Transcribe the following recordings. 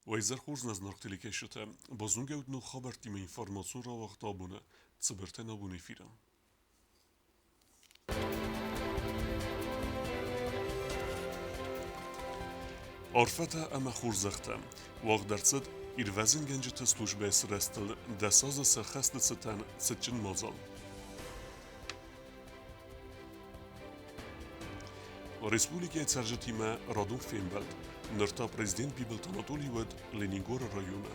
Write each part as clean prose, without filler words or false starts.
Уӕ изӕр хорз нӕ зынаргъ телекӕсджытӕ! Базонгӕ ут ног хабӕрттимӕ информацион рауагъд абоны Цыбыртӕн абон эфиры. Арфӕтӕ ӕмӕ хорзӕхтӕ уагъд ӕрцыд ирвӕзынгӕнджыты службӕйы сырӕзтыл 10 азы сӕххӕсты цытӕн цытджын мадзал. Республикӕйы цӕрджытимӕ радон фембӕлд. Ныр та президент Бибылты Анатолий уыд Ленингоры районы.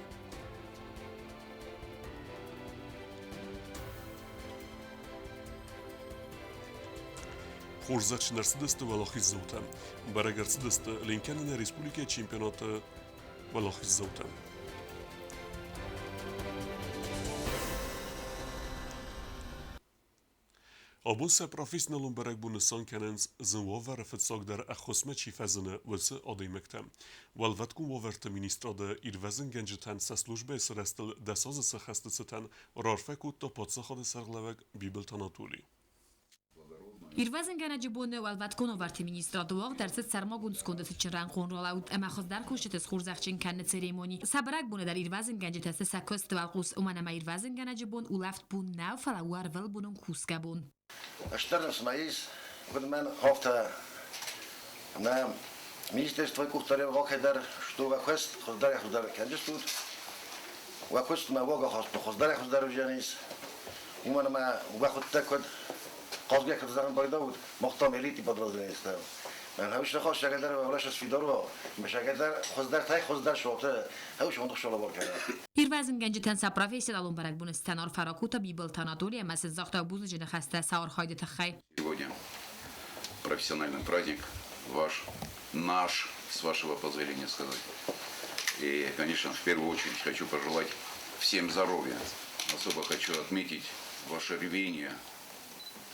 Хорзӕхджын ӕрцыдысты уӕлахиздзаутӕ. Бӕрӕг ӕрцыдысты Ленкӕныны республикӕйы чемпионаты уӕлахиздзаутӕ. Абон сӕ профессионалон бӕрӕгбон нысан кӕнынц, зын уавӕры фыццагдӕр ӕххуысмӕ чи фӕзыны, уыцы адӕймӕгтӕ. Уӕлвӕткон уавӕрты министрады ирвӕзынгӕнджытӕн сӕ службӕйы сырӕзтыл 10 азы сӕ хӕсты цытӕн раарфӕ кодта паддзахады сӕргълӕууӕг Бибылты Анатоли. Ирвӕзынгӕнӕджы боны Уӕлвӕткон уавӕрты министрады уагъд ӕрцыд сӕрмагонд сконды цытджын рӕнхъон ролаут ӕмӕ хуыздӕр кусджыты схорзӕхджын кӕныны церемони. Сӕ бӕрӕгбоны дӕр ирвӕзынгӕнджытӕ сты сӕ куысты уӕлхъус, уымӕн ӕмӕ ирвӕзынгӕнӕджы бон улӕфт бон нӕу, фӕлӕ у ӕрвылбонон кусгӕ бон. Стыр ныфс ма ис, куыд мӕн афтӕ нӕ министерствойы къухдариуӕгад дӕр, что уӕ куыст хуыздӕрӕй-хуыздӕр кӕндзыстут, уӕ куыстмӕ уагахаст хуыздӕрӕй-хуыздӕр уыдзӕнис. Уымӕн ӕмӕ уӕхуыдтӕг куыд хъазгӕ куыд зӕгъын пайда уыд, мах там элити подразделенийы Хӕуыс ныхас сӕгӕдӕр Уӕрӕсе сфидар сӕгӕдӕр хуыздӕртӕй хуыздӕр соты хӕуыс ондых шалавар кӕнӕ. Ирвӕзынгӕнджытӕн сӕ профессионалон бӕрӕгбоны цытӕн арфӕ ракодта Бибылты Анатоли ӕмӕ сын загъта бузныджы ныхӕстӕ сӕ архайды тыххӕй. Сегодня профессиональный праздник ваш, наш, с вашего позволения сказать. И, конечно, в первую очередь хочу пожелать всем здоровья. Особо хочу отметить ваше рвение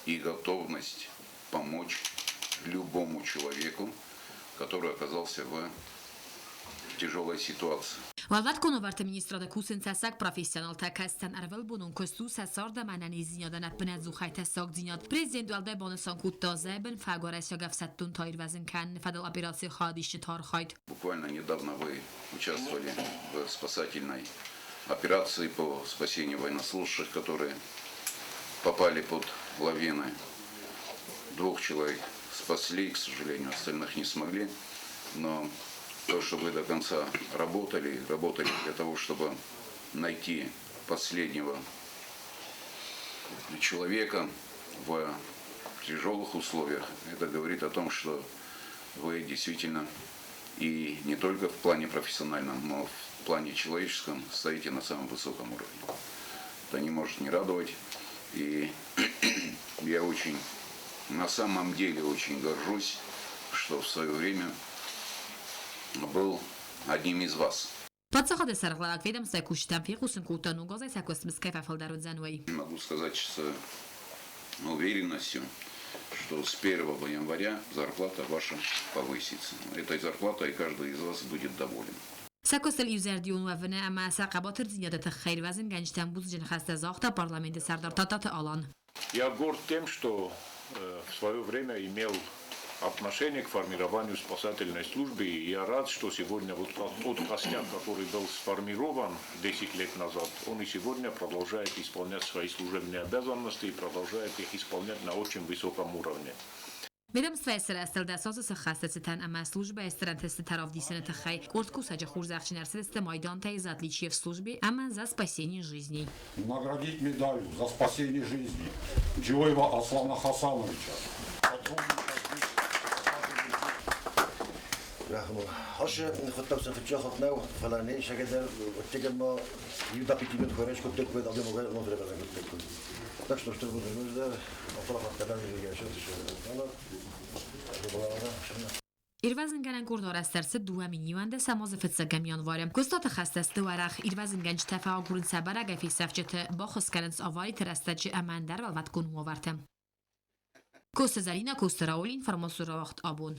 и готовность помочь любому человеку, который оказался в тяжелой ситуации. Уӕлвӕткон уавӕрты министрады кусынц ӕцӕг профессионалтӕ, кӕцытӕн ӕрвылбонон куыст у сӕ цард ӕмӕ ӕнӕниздзинадӕн ӕппынӕдзухӕй тӕссагдзинад. Президент уӕлдай банысан кодта зӕбын фагуарӕсӕг ӕфсӕддонтӕ ирвӕзын кӕныны фӕдыл операцийы хайадисджыты архайд. Буквально недавно вы участвовали в спасательной операции по спасению военнослужащих, которые попали под лавины. Двух человек спасли, к сожалению, остальных не смогли. Но то, что вы до конца работали, работали для того, чтобы найти последнего человека в тяжелых условиях, это говорит о том, что вы действительно и не только в плане профессиональном, но в плане человеческом стоите на самом высоком уровне. Это не может не радовать. И я очень, на самом деле очень горжусь, что в свое время был одним из вас. Паддзахады сӕргълӕууӕг ведомствӕйы кусджытӕм фехъусын кодта, ног азӕй сӕ куыст кӕй фӕфылдӕр уыдзӕн, уый. Могу сказать с уверенностью, что с 1 января зарплата ваша повысится. Этой зарплатой каждый из вас будет доволен. Сӕ куыстыл иузӕрдион уӕвыны ӕмӕ сӕ хъӕбатырдзинады тыххӕй ирвӕзынгӕнджытӕн бузныджы ныхӕстӕ загъта парламенты сӕрдар Тадтаты Алан. Я горд тем, что в свое время имел отношение к формированию спасательной службы. И я рад, что сегодня вот тот костяк, который был сформирован 10 лет назад, он и сегодня продолжает исполнять свои служебные обязанности и продолжает их исполнять на очень высоком уровне. Ведомствӕйы сырӕзтыл 10 азы сӕххӕсты цытӕн ӕмӕ службӕйы стыр ӕнтысты равдисыны тыххӕй къорд кусӕджы хорзӕхджын ӕрцыдысты майдантӕй «За отличие в службе» ӕмӕ «За спасение жизней». Наградить медалью «За спасение жизни» Джиоева Аслана Хасановича, сотрудника Хасы хуыдтӕг фыццаг нӕу, фӕлӕ не сӕгӕдӕр оттеген ма иу дапитимен хореш кодтек куыд адӕм кодтек. Так что что будет Ирвӕзынгӕнӕн къорд арӕзт ӕрцыд 2021 азы фыццӕгӕм январы. Куыстуаты хӕстӕ сты уӕрӕх. Ирвӕзынгӕнджытӕ фӕагурынц сӕ бӕрӕгӕй фесӕфджыты, баххуыс кӕнынц авариты рӕстӕджы ӕмӕ ӕндӕр уӕлвӕткон уавӕрты. Косы Зӕринӕ, Косы Рауль, информацион рауагъд абон.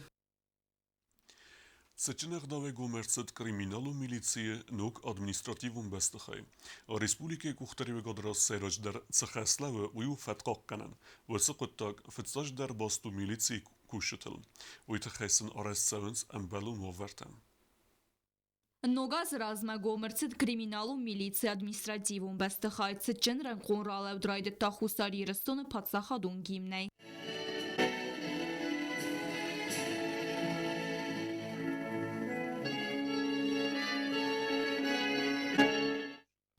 Цытджын ӕгъдауӕй гом ӕрцыд криминалон милицийы ног административон бӕстыхай. Республикӕйы къухдариуӕгады раз сӕйраджыдӕр цы хӕс лӕууы, уый у фӕткхъахъхъӕнӕн. Уыцы хъуыддаг фыццаджыдӕр баст у милицийы кусджытыл. Уый тыххӕй сын арӕзт цӕуынц ӕмбӕлон уавӕртӕ. Ног азы размӕ гом ӕрцыд криминалон милицийы административон бӕстыхай. Цытджын рӕнхъон ралӕуд райдыдта Хуссар Ирыстоны паддзахадон гимнӕй.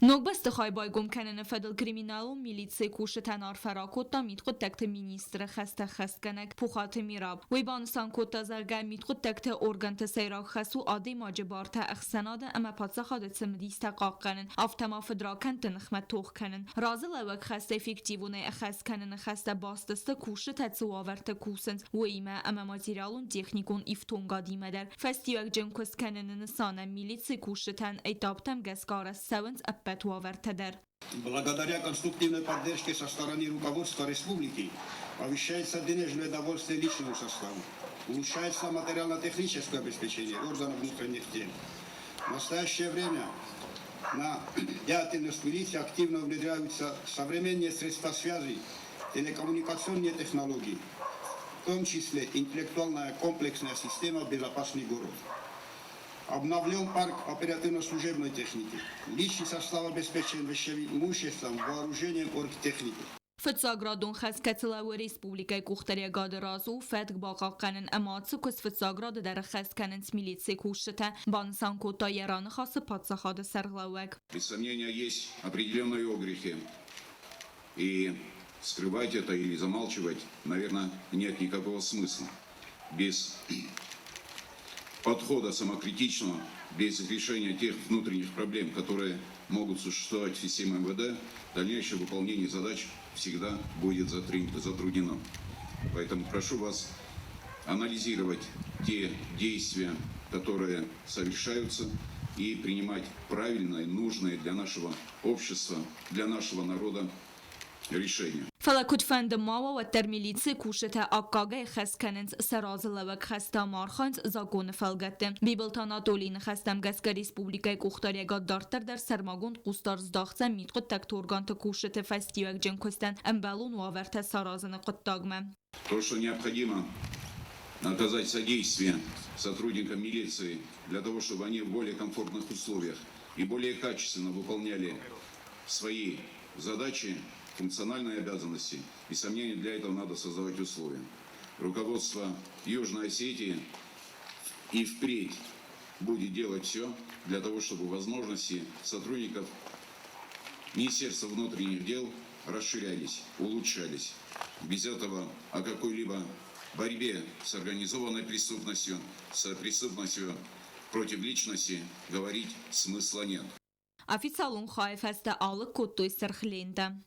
Ног бӕстыхай байгом кӕныны фӕдыл криминалон милицийы кусджытӕн арфӕ ракодта мидхъуыддӕгты министры хӕстӕ хӕсгӕнӕг Пухаты Мираб. Уый банысан кодта, зӕгъгӕ, мидхъуыддӕгты органты сӕйраг хӕс у адӕймаджы бартӕ ӕхсӕнады ӕмӕ паддзахады цымыдистӕ хъахъхъӕнын, афтӕ ма фыдракӕндты ныхмӕ тох кӕнын. Разылӕууӕг хӕстӕ эффективонӕй ӕххӕст кӕныны хӕстӕ баст сты, кусджытӕ цы уавӕрты кусынц, уыимӕ ӕмӕ материалон-техникон ифтонгадимӕ дӕр. Фӕстиуӕгджын куыст кӕныны нысанӕн милицийы кусджытӕн этаптӕм гӕсгӕ арӕзт цӕуынц ӕппӕт уавӕртӕ дӕр. Благодаря конструктивной поддержке со стороны руководства республики повышается денежное довольствие личному составу, улучшается материально-техническое обеспечение органов внутренних дел. В настоящее время на деятельность милиции активно внедряются современные средства связи, телекоммуникационные технологии, в том числе интеллектуальная комплексная система «Безопасный город». Обновлен парк оперативно-служебной техники. Личный состав обеспечен вещевым имуществом, вооружением оргтехники. Фыццаградон хӕс кӕцы лӕууы республикӕйы къухдариӕгады раз у фӕтк бахъахъхъӕнын ӕмӕ ацы куыст фыццаграды дӕр ӕххӕст кӕнынц милицийы кусджытӕ, банысан кодта йӕ раныхасы паддзахады сӕргълӕууӕг. Без сомнения, есть определенные огрехи. И скрывать это или замалчивать, наверное, нет никакого смысла. Без подхода самокритичного, без решения тех внутренних проблем, которые могут существовать в системе МВД, дальнейшее выполнение задач всегда будет затруднено. Поэтому прошу вас анализировать те действия, которые совершаются, и принимать правильные, нужные для нашего общества, для нашего народа решения. Фӕлӕ куыдфӕнды ма уа, уӕддӕр милицийы кусджытӕ аккагӕй хӕс кӕнынц сӕ разылӕууӕг хӕстӕ ӕмӕ архайынц законы фӕлгӕтты. Бибылты Анатолийы ныхӕстӕм гӕсгӕ республикӕйы къухдариӕгад дарддӕр дӕр сӕрмагонд хъусдард здахдзӕн мидхъуыддӕгты органты кусджыты фӕстиуӕгджын куыстӕн ӕмбӕлон уавӕртӕ саразыны хъуыддагмӕ. То, что необходимо оказать содействие сотрудникам милиции для того, чтобы они в более комфортных условиях и более качественно выполняли свои задачи, функциональные обязанности. И сомнений, для этого надо создавать условия. Руководство Южной Осетии и впредь будет делать все для того, чтобы возможности сотрудников Министерства внутренних дел расширялись, улучшались. Без этого о какой-либо борьбе с организованной преступностью, с преступностью против личности говорить смысла нет. Официалон хайы фӕстӕ алыг кодтой сырх лентӕ.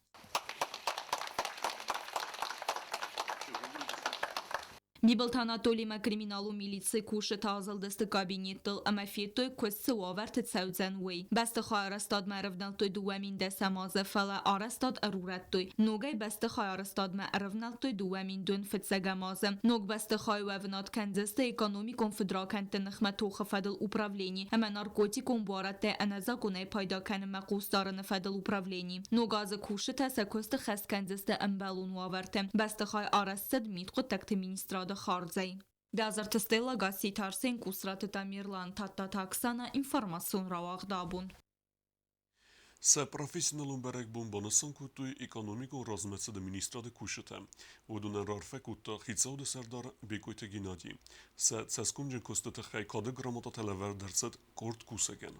Бибылты Анатолимӕ криминалон милицийы кусджытӕ азылдысты кабинеттыл ӕмӕ федтой, куыст цы уавӕрты цӕудзӕн, уый. Бӕстыхайы арӕзтадмӕ ӕрӕвнӕлдтой 2010 азы, фӕлӕ арӕзтад ӕрурӕдтой. Ногӕй бӕстыхайы арӕзтадмӕ ӕрӕвнӕлдтой 2001 азы. Ног бӕстыхайы уӕвынад кӕндзысты экономикон фыдракӕндты ныхмӕ тохы фӕдыл управлени ӕмӕ наркотикон буарадтӕй ӕнӕзакъонӕй пайда кӕнынмӕ хъусдарыны фӕдыл управлени. Ног азы кусджытӕ сӕ куысты хӕс кӕндзысты ӕмбӕлон уавӕрты. Бӕстыхай арӕзт цыд мидхъуыддӕгты министрады хардзӕй. Бязырты Стелла, Гасситы Арсен, Къусраты Тамерлан, Тадтаты Оксана, информацион рауагъд абон. Сӕ профессионалон бӕрӕгбон банысан кодтой экономикон размӕцыды министрады кусджытӕ. Уыдонӕн раарфӕ кодта хицауады сӕрдар Бекъойты Геннадий. Сӕ цӕсгомджын куысты тыххӕй кады грамотатӕ лӕвӕрд ӕрцыд къорд кусӕгӕн.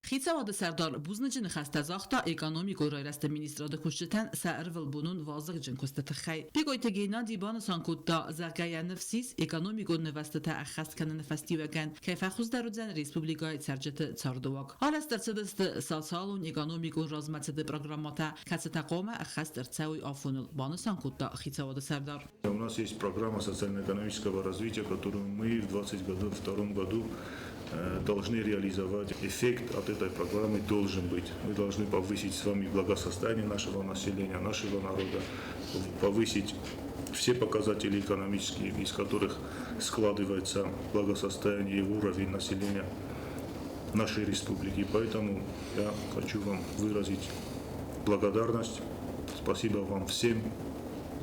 Хицауады сӕрдар бузныджы ныхӕстӕ загъта экономикон райрӕзты министрады кусджытӕн сӕ ӕрвылбонон вазыгджын куысты тыххӕй. Бекъойты Геннадий банысан кодта, зӕгъгӕ йӕ ныфс ис, экономикон нывӕзтытӕ ӕххӕст кӕныны фӕстиуӕгӕн кӕй фӕхуыздӕр уыдзӕн республикӕйы цӕрджыты цардыуаг. Арӕзт ӕрцыдысты социалон-экономикон размӕцыды программӕтӕ, кӕцытӕ хъуамӕ ӕххӕст ӕрцӕуой афоныл, банысан кодта хицауады сӕрдар. У нас есть программа социально-экономического развития, которую мы в 2022 году должны реализовать. Эффект от этой программы должен быть. Мы должны повысить с вами благосостояние нашего населения, нашего народа, повысить все показатели экономические, из которых складывается благосостояние и уровень населения нашей республики. Поэтому я хочу вам выразить благодарность. Спасибо вам всем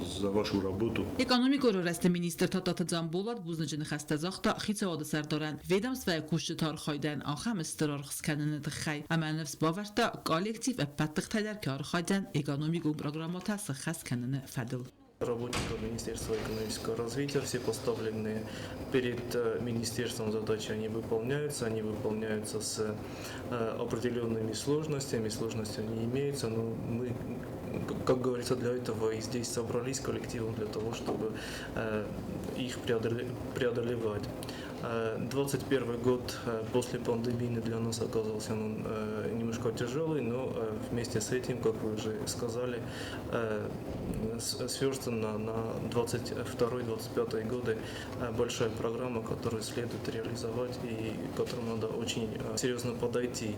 за вашу работу. Экономикон райрӕзты министр Тадтаты Дзамболат бузныджы ныхӕстӕ загъта Хицауады Сӕрдарӕн ведомствӕйы кусджыты архайдӕн ахӕм стыр аргъ скӕныны тыххӕй ӕмӕ ныфс бавӕрдта, коллектив ӕппӕт тыхтӕй дӕр кӕй архайдзӕн экономикон программӕтӕ сыххӕст кӕныны фӕдыл. Работников Министерства экономического развития все поставленные перед министерством задачи, они выполняются, они выполняются с определенными сложностями, сложности они имеются, но мы, как говорится, для этого и здесь собрались коллективом, для того, чтобы их преодолевать. 21 год после пандемии для нас оказался немножко тяжелый, но вместе с этим, как вы уже сказали, сверстана на 22-25 годы большая программа, которую следует реализовать и к которой надо очень серьезно подойти.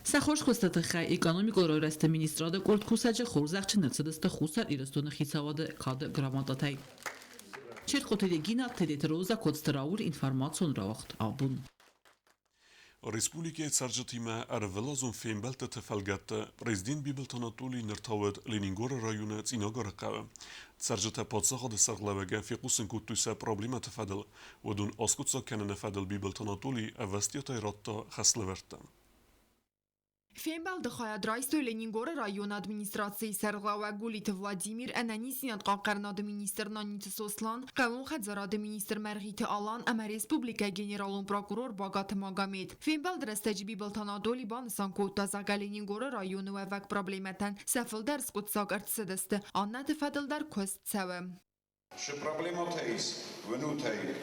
Сӕ хорз куысты тыххӕй Экономикон райрӕзты министрады къорд кусӕджы хорзӕхджын ӕрцыдысты Хуссар Ирыстоны Хицауады Кады грамотатӕй. Чертхъоты Регина, Тедеты Роза, Коцты Рауль, информацион рауагъд Абон. Республикӕйы цӕрджытимӕ ӕрвылазон фембӕлдтыты фӕлгӕтты президент Бибылты Анатолий ныр та уыд Ленингоры районы Цъинагары хъӕуы. Цӕрджытӕ паддзахады сӕргълӕууӕгӕн фехъусын кодтой сӕ проблемӕты фӕдыл. Уыдон аскъуыддзаг кӕныны фӕдыл Бибылты Анатолий ӕвӕстиатӕй радта хӕслӕвӕрдтӕ. Фембӕлды хайад райстой Ленингоры районы администрацийы сӕргълӕууӕг Гулиты Владимир, ӕнӕниздзинад хъахъхъӕнынады министр Наниты Сослан, хъӕууон хӕдзарады министр Мӕргъиты Алан ӕмӕ республикӕйы генералон прокурор Багаты Магомед. Фембӕлды рӕстӕджы Бибылты Анатоли банысан кодта, зӕгъгӕ, Ленингоры районы уӕвӕг проблемӕтӕн сӕ фылдӕр скъуыддзаг ӕрцыдысты, аннӕты фӕдыл дӕр куыст цӕуы. Цы проблемӕтӕ ис уынут ӕй,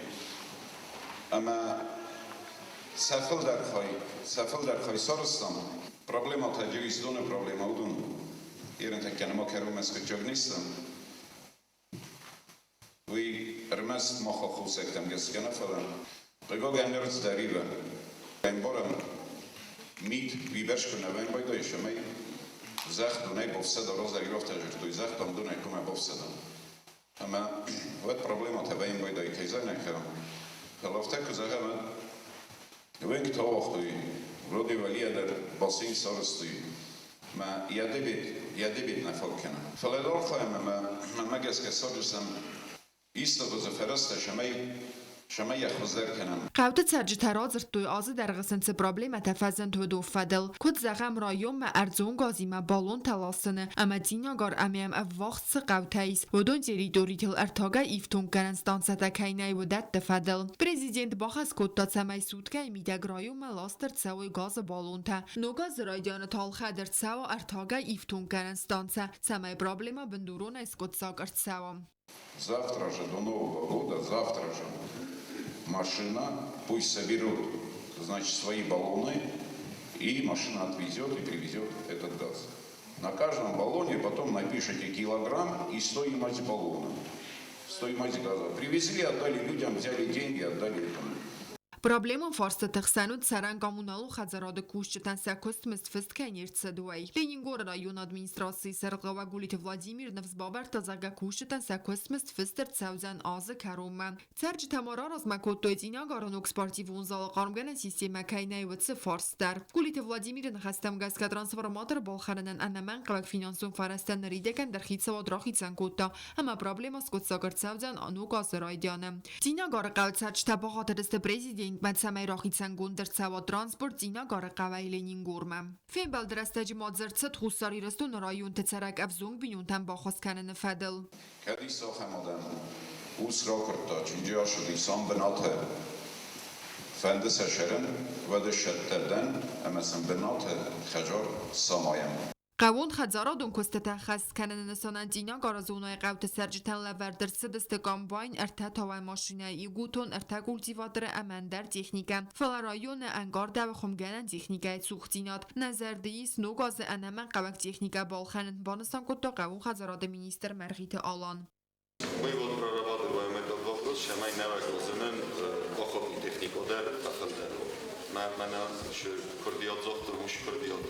ӕмӕ сӕ фылдӕр хай, сӕ фылдӕр хай сарӕзтам. Проблемӕтӕ Ирыстоны проблемӕ уыдон ерынтӕккӕ ма кӕронмӕ скъуыддзаг не сты. Уый ӕрмӕст мах аххосӕгтӕм гӕсгӕ нӕ, фӕлӕ хъыгагӕн ӕрдз дӕр ивы. Ӕмбарӕм, мит уыйбӕрц куы нӕ вӕййы байдайы, цӕмӕй зӕхх донӕй бафсӕда, раздӕр афтӕ дзырдтой, зӕхх дам донӕй хъуамӕ бафсӕда. Ӕмӕ уӕд проблемӕтӕ вӕййын байдайы, кӕй зӕгъын ӕй хъӕуы. Фӕлӕ афтӕ куы зӕгъӕм, уӕд уӕнгтӕ ауагътой, вроде уӕлийӕ дӕр бассейн сарӕзтой, мӕ йӕ дебет, йӕ дебет нӕ фаг кӕны. Фӕлӕ архайӕм ӕмӕ мӕнмӕ гӕсгӕ цардыстӕм исты хуызы фӕрӕзтӕ, цӕмӕй цӕмӕй йӕ хуыздӕр кӕнӕм. Хъӕуты цӕрджытӕ радзырдтой, азы дӕргъы сын цы проблемӕтӕ фӕзынд, уыдон фӕдыл. Куыд зӕгъӕм, районмӕ ӕрдзон газимӕ баллонтӕ ласыны ӕмӕ Цъинагар ӕмӕ йӕм ӕввахс цы хъӕутӕ ис, уыдон территоритыл ӕртагӕй ифтонггӕнӕн станцӕтӕ кӕй нӕй, уыдӕтты фӕдыл. Президент бахӕс кодта, цӕмӕй суткӕйы мидӕг районмӕ ласт ӕрцӕуой газы баллонтӕ. Ног азы райдианы та ӕлхӕд ӕрцӕуа ӕртагӕй ифтонггӕнӕн станцӕ, цӕмӕй проблемӕ бындуронӕй скъуыддзаг ӕрцӕуа. Завтра же, до Нового года, завтра же машина пусть соберут, значит, свои баллоны, и машина отвезет и привезет этот газ. На каждом баллоне потом напишите килограмм и стоимость баллона, стоимость газа. Привезли, отдали людям, взяли деньги, отдали этому. Проблемон фарстыты хсӕн уыд цӕрӕн-коммуналон хӕдзарады кусджытӕн сӕ куыстмызд фыст кӕй не рцыд, уый. Ленингоры районы администрацийы сӕргълӕууӕг Гулиты Владимир ныфс бавӕрдта, зӕгъгӕ, кусджытӕн сӕ куыстмызд фыст ӕрцӕудзӕн азы кӕронмӕ. Цӕрджытӕ ма раразмӕ кодтой Цъинагары ног спортивон залы хъармгӕнӕн системӕ кӕй нӕй, уыцы фарст дӕр. Гулиты Владимиры ныхӕстӕм гӕсгӕ трансформатор балхӕнынӕн ӕнӕмӕнгхъӕуӕг финансон фӕрӕзтӕ ныридӕгӕн дӕр хицауад рахицӕн кодта ӕмӕ проблемӕ скъуыддзаг ӕрцӕудзӕн ног азы райдианы. Цъинагары хъӕуы цӕрджытӕ бахатыдысты президентмӕ, цӕмӕй рахицӕнгонд ӕрцӕуа транспорт Цъинагары хъӕуӕй Ленингормӕ. Фембӕлды рӕстӕджы ма дзырд цыд Хуссар Ирыстоны районты цӕрӕг ӕвзонг бинонтӕн баххуыс кӕныны фӕдыл. Кӕд ис ахӕм адӕм, ус ракуырдта, чынджы ацыди сам бынаты, фӕнды сӕ сӕрын, уӕд ссӕдтӕ дӕн ӕмӕ сын бынаты хӕдзар самайӕм. Хъӕууон хӕдзарадон куыстытӕ ӕххӕст кӕныны нысанӕн Цъинагары зонӕйы хъӕуты цӕрджытӕн лӕвӕрд ӕрцыдысты комбайн, ӕртӕ тауӕн машинӕйы, игутон, ӕртӕ культиваторы ӕмӕ ӕндӕр техникӕ. Фӕлӕ районы ӕнкъардӕуы хуымгӕнӕн техникӕйы цухдзинад. Нӕ зӕрды ис ног азы ӕнӕмӕнгхъӕуӕг техникӕ балхӕнын, банысан кодта хъӕууон хӕдзарады министр Мӕргъиты Алан. Мы вот прорабатываем этот вопрос, цӕмӕй нӕуӕг азы охотный техникӕ дӕр фӕфылдӕр. Мӕнӕ куырдиат загътон, уыцы куырдиат.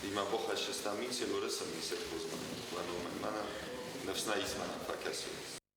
Имӕ бахӕссыстам Минсельхозмӕ, мӕнӕ ныфс нӕ ис мӕнӕ фӕкӕсой.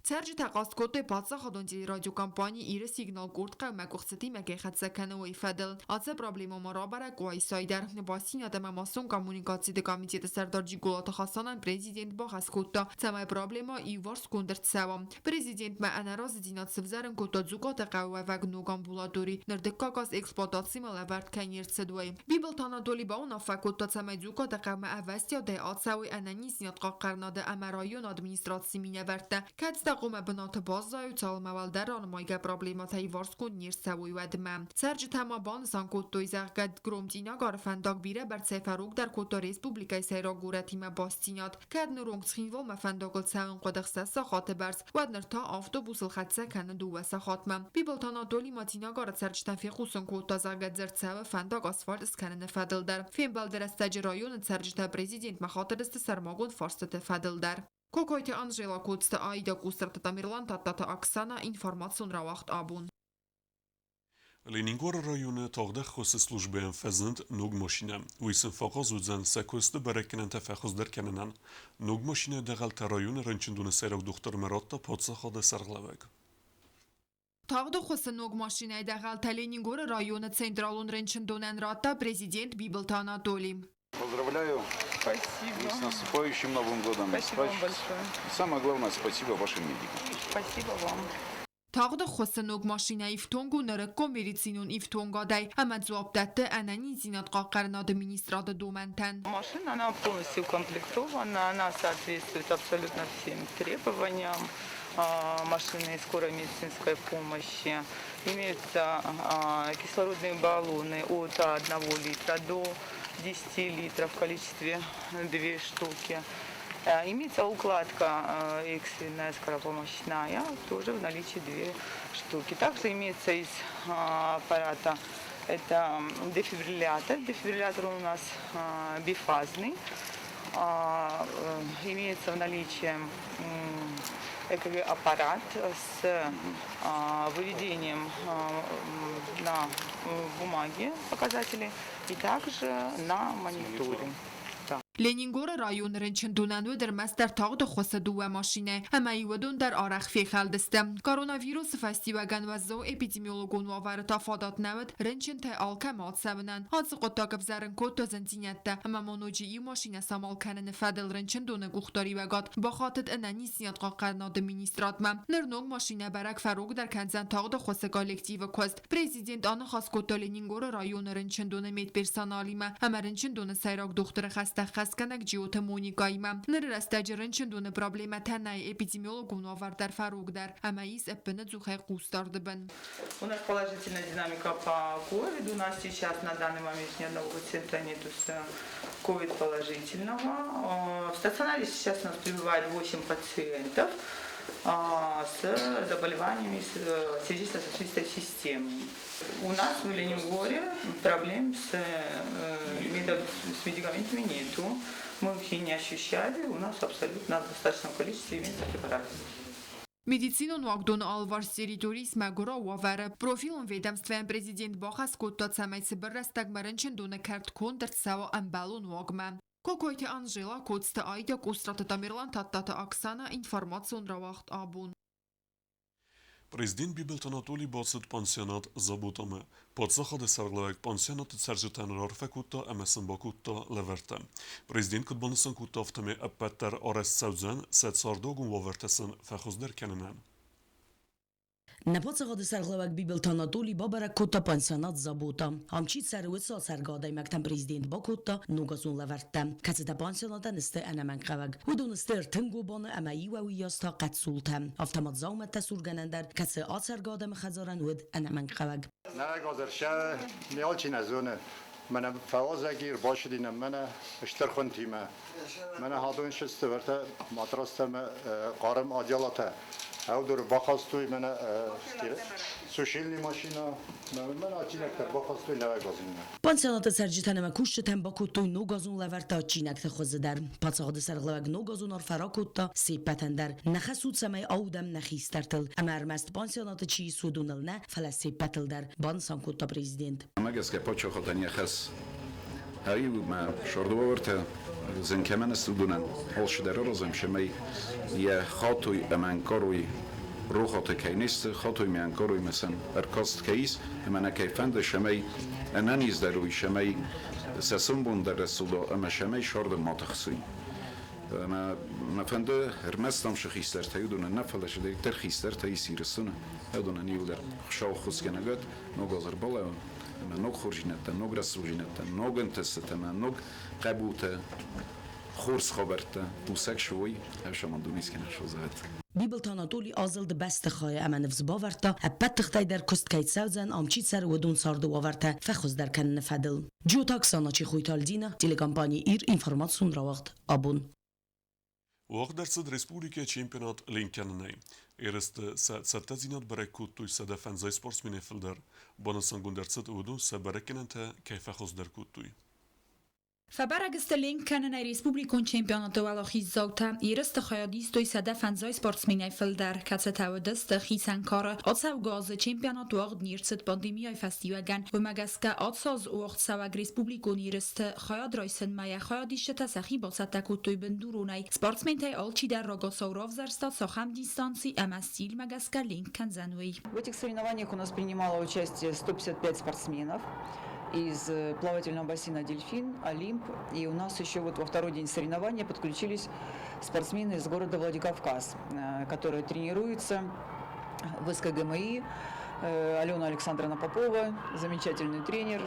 Цӕрджытӕ хъаст кодтой паддзахадон телерадиокомпани Иры сигнал къорд хъӕумӕ къуыхцытимӕ кӕй хӕццӕ кӕны, уый фӕдыл. Ацы проблемӕ ма рабӕрӕг Къуайсайы дӕр. Бастдзинад ӕмӕ массон коммуникациты комитеты сӕрдар Джиголаты Хасанӕн президент бахӕс кодта, цӕмӕй проблемӕ иуварсгонд ӕрцӕуа. Президентмӕ ӕнӕразыдзинад сывзӕрын кодта Дзукъаты хъӕуы уӕвӕг ног амбулатори, ныр дыккаг аз эксплуатацимӕ лӕвӕрд кӕй не рцыд, уый. Бибылты Анатоли бауынаффӕ кодта, цӕмӕй Дзукъаты хъӕумӕ ӕвӕстиатӕй ацӕуой ӕнӕниздзинад хъахъхъӕнынады ӕмӕ районы администрацийы минӕвӕрттӕ, кӕцытӕ хъуамӕ бынаты баззайой, цалынмӕ уӕлдӕр ранымайгӕ проблемӕтӕ иуварсгонд не рцӕуой, уӕдмӕ. Цӕрджытӕ ма банысан кодтой, зӕгъгӕ, Громцъинагары фӕндаг бирӕ бӕрцӕй фӕрогдӕр кодта республикӕйы сӕйраг горӕтимӕ бастдзинад. Кӕд ныронг Цхинвалмӕ фӕндагыл цӕуын хъуыд ӕхсӕз сахаты бӕрц, уӕд ныр та автобусыл хӕццӕ кӕны дыууӕ сахатмӕ. Бибылты Анатоли ма Цъинагары цӕрджытӕн фехъусын кодта, зӕгъгӕ, дзырд цӕуы фӕндаг асфальт скӕныны фӕдыл дӕр. Фембӕлды рӕстӕджы районы цӕрджытӕ президентмӕ хатыдысты сӕрмагонд фарстыты фӕдыл дӕр. Кокойты Анжела, Коцты Аида, Къусраты Тамерлан, Тадтаты Оксана, информацион рауагъд абон. Ленингоры районы тагъд ӕххуысы службӕйӕн фӕзынд ног машинӕ. Уый сын фӕахъаз уыдзӕн сӕ куысты бӕрӕггӕнӕнтӕ фӕхуыздӕр кӕнынӕн. Ног машинӕ дӕгъӕлтӕ районы рынчындоны сӕйраг дохтырмӕ радта паддзахады сӕргълӕууӕг. Тагъд ӕххуысы ног машинӕйы дӕгъӕлтӕ Ленингоры районы централон рынчындонӕн радта президент Бибылты Анатоли. Поздравляю. Спасибо. С наступающим Новым годом. Спасибо вам большое. Самое главное, спасибо вашим медикам. Спасибо вам. Тагъд ӕххуысы ног машинӕ ифтонг у нырыккон медицинон ифтонгадӕй ӕмӕ дзуапп дӕтты ӕнӕниздзинад хъахъхъӕнынады министрады домӕнтӕн. Машина, она полностью укомплектована, она соответствует абсолютно всем требованиям машины скорой медицинской помощи. Имеются кислородные баллоны от 1 литра до 10 литров в количестве 2 штуки. Имеется укладка экстренная скоропомощная, тоже в наличии 2 штуки. Также имеется из аппарата это дефибриллятор. Дефибриллятор у нас бифазный. Имеется в наличии ЭКГ-аппарат с выведением на бумаге показателей и также на мониторе. Ленингоры районы рынчындонӕн уыд ӕрмӕстдӕр тагъд ӕххуысы дыууӕ машинӕ, ӕмӕ-иу уыдон дӕр арӕх фехӕлдысты. Коронавирусы фӕстиуӕгӕн уӕззау эпидемиологон уавӕры та фадат нӕ уыд рынчынтӕй алкӕмӕ ацӕуынӕн. Ацы хъуыддаг ӕвзӕрын кодта зындзинӕдтӕ, ӕмӕ ма ноджы иу машинӕ самал кӕныны фӕдыл рынчындоны къухдариуӕгад бахатыд ӕнӕниздзинад хъахъхъӕнынады министрадмӕ. Ныр ног машинӕ бӕрӕг фӕрогдӕр кӕндзӕн тагъд ӕххуысы коллективы куыст. Президент аныхас кодта Ленингоры районы рынчындоны медперсоналимӕ ӕмӕ рынчындоны сӕйраг дохтыры хӕстӕ хӕсгӕнӕг Джиоты Моникаимӕ. Ныры рӕстӕджы рынчындоны проблемӕтӕ нӕй, эпидемиологон уавӕр дӕр фӕрогдӕр ӕмӕ ис ӕппынӕдзухӕй хъусдарды бын. У нас положительная динамика по ковиду. У нас сейчас на данный момент ни одного пациента нету с ковид положительного. В стационаре сейчас у нас пребывает 8 пациентов с заболеваниями сердечно-сосудистой системы. У нас в Ленингоре проблем с медикаментами нету. Мы их и не ощущали. У нас абсолютно в достаточном количестве имеются препараты. Медицинон уагдоны алыварс территорийы мӕгуырау уавӕры. Профилон ведомствӕйӕн президент бахӕс кодта, цӕмӕй цыбыр рӕстӕгмӕ рынчындоны кӕрт конд ӕрцӕуа ӕмбӕлон уагмӕ. Кокойты Анжела, Коцты Аида, Къусраты Тамерлан, Тадтаты Оксана, информацион рауагъд абон. Президент Бибылты Анатоли бацыд пансионат Забота-мӕ. Паддзахады сӕргълӕууӕг пансионаты цӕрджытӕн раарфӕ кодта ӕмӕ сын бакодта лӕвӕрттӕ. Президент куыд банысан кодта, афтӕмӕй ӕппӕт дӕр арӕзт цӕудзӕн сӕ цардуагон уавӕртӕ сын фӕхуыздӕр кӕнынӕн. Нӕ паддзахады сӕргълӕууӕг Бибылты Анатоли бабӕрӕг кодта пансионат Забота. Ам чи цӕры, уыцы ацӕргӕ адӕймӕгтӕн президент бакодта ногазон лӕвӕрттӕ, кӕцытӕ пансионатӕн сты ӕнӕмӕнгхъӕуӕг. Уыдон сты ӕртын гобаны ӕмӕ иу ӕуыйас та хъӕццултӕ. Афтӕ ма дзаумӕттӕ сургӕнӕн дӕр, кӕцы ацӕргӕ адӕмы хӕдзарӕн уыд ӕнӕмӕнгхъӕуӕг. Нӕ не алчи нӕ зоны, мӕнӕ фӕуазӕги ӕрбацыди нӕм мӕнӕ стыр хуынтимӕ. Мӕнӕ хадон сысты вӕртӕ матрастӕ мӕ хъарм одеялатӕ. Ӕвдур бахастой мӕнӕ сушильный машина, мӕнӕ адджинӕгтӕ бахастой нӕуӕгазинмӕ. Пансионаты цӕрджытӕн ӕмӕ кусджытӕн бакодтой ногазон лӕвӕрттӕ адджинӕгты хуызы дӕр. Паддзахады сӕргълӕууӕг ногазон арфӕ ракодта се ппӕтӕн дӕр. Нӕ хӕс у, цӕмӕй аудӕм нӕ хистӕртыл. Ӕмӕ ӕрмӕст пансионаты чи ис, уыдоныл нӕ, фӕлӕ се ппӕтыл дӕр, банысан кодта президент. Мӕ гӕсгӕ паддзахадӕн йӕ хӕс ӕви мӕ сӕрды уавӕртӕ Зын кӕмӕн сты, уыдонӕн алцыдӕр аразӕм, цӕмӕй йӕ хатой ӕмӕ ӕнкъарой, рохаты кӕй не сты, хатой ӕмӕ ӕнкъароймӕ сӕм ӕркаст кӕй ис, ӕмӕ нӕ кӕй фӕнды, цӕмӕй ӕнӕниздӕр уой, цӕмӕй сӕ сомбон дӕр рӕсугъд уа ӕмӕ цӕмӕй сӕрды ма тыхсой. Ӕмӕ мӕ фӕнды ӕрмӕст ам цы хистӕртӕ уыдонӕн нӕ, фӕлӕ цыдӕриддӕр хистӕртӕ ис Ирыстоны, уыдонӕн иуылдӕр Хуыцауы ххуысгӕнӕгад, ног аз ӕрбалӕууын ӕмӕ ног хорздзинӕдтӕ, ног рӕсугъддзинӕдтӕ, ног ӕнтыстытӕ ӕмӕ ног хъӕбултӕ, хорз хабӕрттӕ хъусӕг цы уой, ӕфсӕмӕн дунескӕнӕг суадзӕд. Бибылты Анатоли азылд бӕстыхайы ӕмӕ ныфс бавӕрдта, ӕппӕт тыхтӕй дӕр куыст кӕй цӕудзӕн, ам чи цӕры, уыдон царды уавӕртӕ фӕхуыздӕр кӕныны фӕдыл. Джиоты Оксана, Чехойты Альдина, телекомпани «Ир», информацион рауагъд «Абон». Уагъд ӕрцыд республикӕйы чемпионат ленккӕнынӕй. Ерысты сӕ цӕттӕдзинад бӕрӕг кодтой 105 спортсменӕй фылдӕр. Банысангонд ӕрцыд, уыдон сӕ бӕрӕггӕнӕнтӕ кӕй фӕхуыздӕр кодтой. Фӕбӕрӕг сты ленк кӕнынӕй республикон чемпионаты уӕлахиздзаутӕ. Ерысты хайад истой 105 спортсменӕй фылдӕр, кӕцытӕ уыдысты хицӕн кары. Ацӕугӕ азы чемпионат уагъд не рцыд пандемияйы фӕстиуӕгӕн. Уымӕ гӕсгӕ ацы аз уагъдцӕуӕг республикон ерысты хайад райсынмӕ йӕ хайадисджытӕ сӕхи бацӕттӕ кодтой бындуронӕй. Спортсментӕй алчидӕр рагацау равзӕрста, цахӕм дистанци ӕмӕ стильмӕ гӕсгӕ ленк кӕндзӕн, уый. В этих соревнованиях у нас принимало участие 155 спортсменов из плавательного бассейна «Дельфин», «Олимп». И у нас еще вот во второй день соревнования подключились спортсмены из города Владикавказ, которые тренируются в СКГМИ. Алена Александровна Попова, замечательный тренер,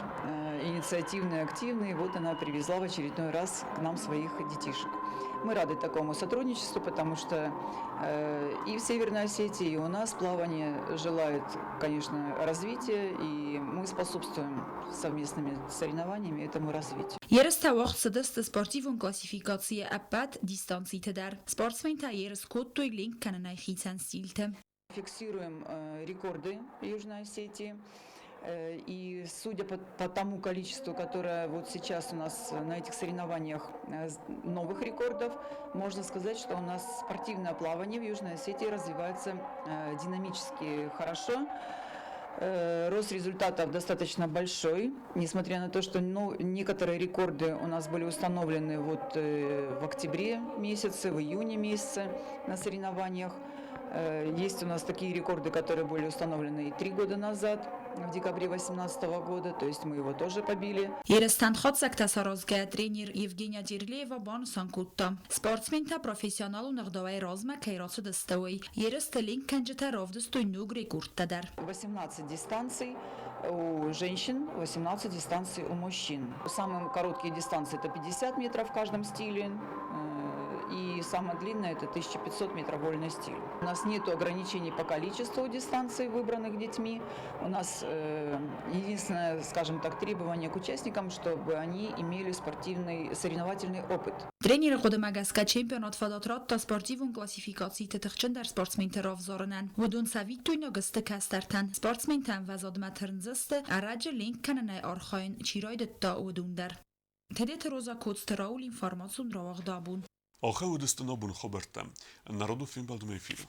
инициативный, активный. Вот она привезла в очередной раз к нам своих детишек. Мы рады такому сотрудничеству, потому что и в Северной Осетии, и у нас плавание желает, конечно, развития, и мы способствуем совместными соревнованиями этому развитию. Ерыстӕ уагъд цыдысты спортивон классификацийы ӕппӕт дистанциты дӕр. Спортсментӕ ерыс кодтой ленк кӕнынӕй хицӕн стильты. Фиксируем рекорды Южной Осетии. И судя по тому количеству, которое вот сейчас у нас на этих соревнованиях новых рекордов, можно сказать, что у нас спортивное плавание в Южной Осетии развивается динамически хорошо. Рост результатов достаточно большой, несмотря на то, что, ну, некоторые рекорды у нас были установлены вот в октябре месяце, в июне месяце на соревнованиях. Есть у нас такие рекорды, которые были установлены и 3 года назад, в декабре 2018 года, то есть мы его тоже побили. Ерыстӕн хатдзӕгтӕ саразгӕ тренер Евгения Дерлеева банысан кодта, спортсментӕ профессионалон ӕгъдауӕй размӕ кӕй рацыдысты, уый. Ерысты ленккӕнджытӕ равдыстой ног рекордтӕ дӕр. 18 дистанций у женщин, 18 дистанций у мужчин. Самые короткие дистанции – это 50 метров в каждом стиле, и самая длинная – это 1500 метров вольный стиль. У нас нет ограничений по количеству дистанций, выбранных детьми. У нас единственное, скажем так, требование к участникам, чтобы они имели спортивный, соревновательный опыт. Тренеры хъуыдымӕ гӕсгӕ чемпионат фадат радта спортивон классификациты тыхджындӕр спортсменты равзарынӕн. Уыдон цӕвиттойнаг сты кӕстӕртӕн. Спортсментӕ ӕмвӕзадмӕ тырндзысты, ӕрӕджы ленк кӕнынӕй архайын чи райдыдта, уыдон дӕр. Тедеты Роза, Коцты Рауль, информацион рауагъд «Абон». Ахӕм уыдысты нӕ абоны хабӕрттӕ. Народон фембӕлдмӕ эфиры.